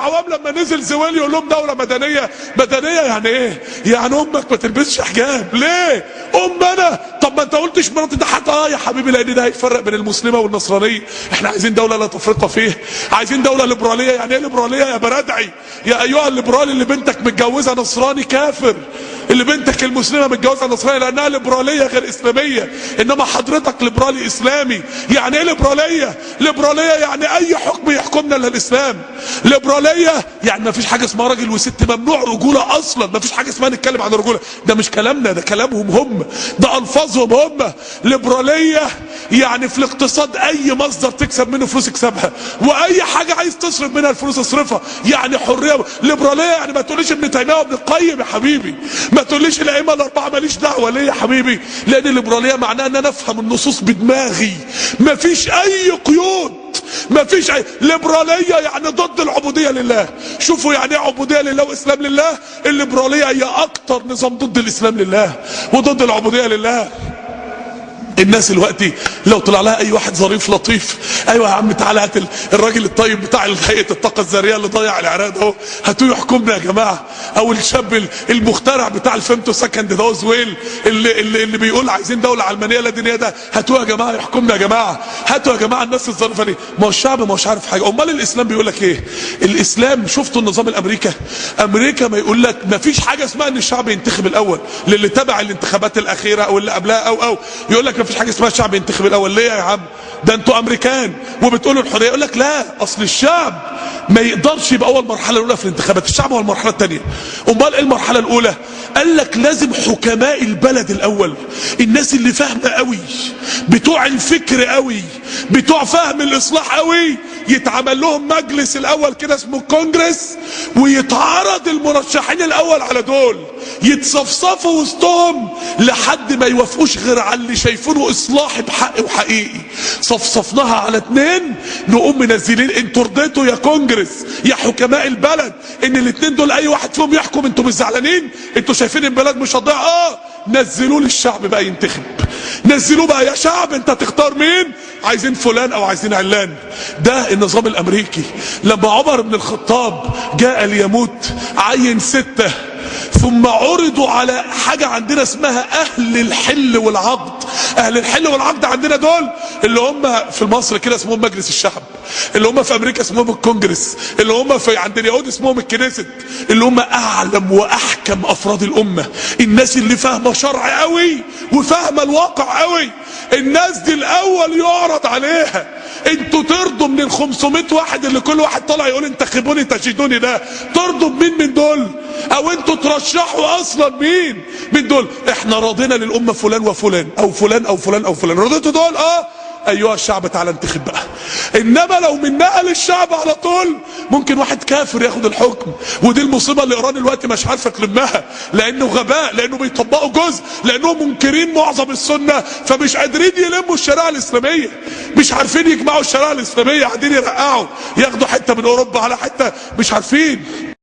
العوام لما نزل زويل يقول لهم دولة مدنية. مدنية يعني ايه؟ يعني امك ما تلبسش حجاب. ليه؟ ام انا؟ طب ما انت قلتش مراتي ده حتى. يا حبيبي، لان ده هيفرق بين المسلمة والنصرانية. احنا عايزين دولة لا تفرقه فيها، عايزين دولة ليبرالية. يعني ايه ليبرالية يا برادعي؟ يا ايها الليبرالي اللي بنتك متجوزة نصراني كافر، اللي بنتك المسلمة متجوزة نصراني لانها ليبرالية غير اسلامية، انما حضرتك ليبرالي اسلامي. يعني ايه ليبرالية؟ ليبرالية يعني اي حكم يحكمنا الا الاسلام. ليبرالية يعني ما فيش حاجة اسمها راجل وست، ممنوع رجوله اصلا، ما فيش حاجة اسمها نتكلم عن الرجولة. ده مش كلامنا، ده كلامهم هم، ده الفاظهم هم. ليبرالية يعني في الاقتصاد اي مصدر تكسب منه فلوس اكسبها، واي حاجة عايز تصرف منها الفلوس اصرفها، يعني حرية. ليبرالية يعني ما تقوليش ابن تيمية وابن القيم يا حبيبي، ما تقوليش الائمة الاربعة ماليش دعوه. ليه يا حبيبي؟ لان الليبرالية معناها ان انا افهم النصوص بدماغي، مفيش اي قيود، مفيش اي ليبرالية. يعني ضد العبودية لله. شوفوا يعني ايه عبودية لله واسلام لله. الليبرالية هي اكتر نظام ضد الاسلام لله وضد العبودية لله. الناس دلوقتي لو طلع لها اي واحد ظريف لطيف، ايوه يا عم تعالى هات الراجل الطيب بتاع هيئة الطاقة الذرية اللي ضيع العراق ده، هاتوه يحكمنا يا جماعة. او الشاب المخترع بتاع ال femtosecond ده زويل اللي بيقول عايزين دولة علمانية لا دينية ده، هاتوه يا جماعة يحكمنا يا جماعة. هاتوا يا جماعة الناس الظريفة دي. ما هو الشعب ما هوش عارف حاجة. امال الاسلام بيقول لك ايه؟ الاسلام شفتوا النظام الامريكا؟ امريكا ما يقول لك ما فيش حاجة اسمها ان الشعب ينتخب الاول، للي تبع الانتخابات الاخيرة او اللي قبلها او يقول لك مفيش حاجة اسمها الشعب ينتخب الاول. ليه يا عم؟ ده انتوا امريكان وبتقولوا الحرية. يقول لك لا، اصل الشعب ما يقدرش يبقى اول مرحلة الاولى في الانتخابات، الشعب هو المرحلة الثانية. امال ايه المرحلة الاولى؟ قال لك لازم حكماء البلد الاول، الناس اللي فاهمه قوي، بتوع الفكر قوي، بتوع فهم الاصلاح قوي، يتعمل لهم مجلس الاول كده اسمه الكونجرس، ويتعرض المرشحين الاول على دول، يتصفصفوا وسطهم لحد ما يوافقوش غير على اللي شايفينه اصلاحي بحق وحقيقي. صفصفناها على اتنين، نقوم منزلين انتوا رضيتوا يا كونجرس يا حكماء البلد ان الاتنين دول اي واحد فيهم يحكم، انتوا مش زعلانين؟ انتوا شايفين البلد مش هتضيع؟ نزلوه للشعب بقى ينتخب، نزلوه بقى يا شعب انت تختار مين، عايزين فلان او عايزين علان. ده النظام الامريكي. لما عمر بن الخطاب جاء ليموت عين 6، ثم عرضوا على حاجة عندنا اسمها اهل الحل والعقد. اهل الحل والعقد عندنا دول اللي هم في مصر كده اسمهم مجلس الشعب، اللي هم في امريكا اسمهم الكونجرس، اللي هم في عند اليهود اسمهم الكنيست، اللي هم اعلم واحكم افراد الامة، الناس اللي فاهمة شرع قوي وفاهمة الواقع قوي. الناس دي الاول يعرض عليها. انتوا ترضوا من ال 500 واحد اللي كل واحد طالع يقول انتخبوني تجدوني ده، ترضوا بمين من دول؟ او انتوا ترشحوا اصلا مين من دول؟ احنا راضينا للامة فلان وفلان او فلان او فلان او فلان، رضيتوا دول؟ ايها الشعب تعالى انتخب بقى. انما لو من نقل الشعب على طول ممكن واحد كافر ياخد الحكم، ودي المصيبة اللي ايران دلوقتي مش عارفه تلمها، لانه غباء، لانه بيطبقوا جزء، لانهم منكرين معظم السنة، فمش قادرين يلموا الشريعة الاسلامية، مش عارفين يجمعوا الشريعة الاسلامية، قاعدين يرقعوا، ياخدوا حتة من اوروبا على حتة، مش عارفين.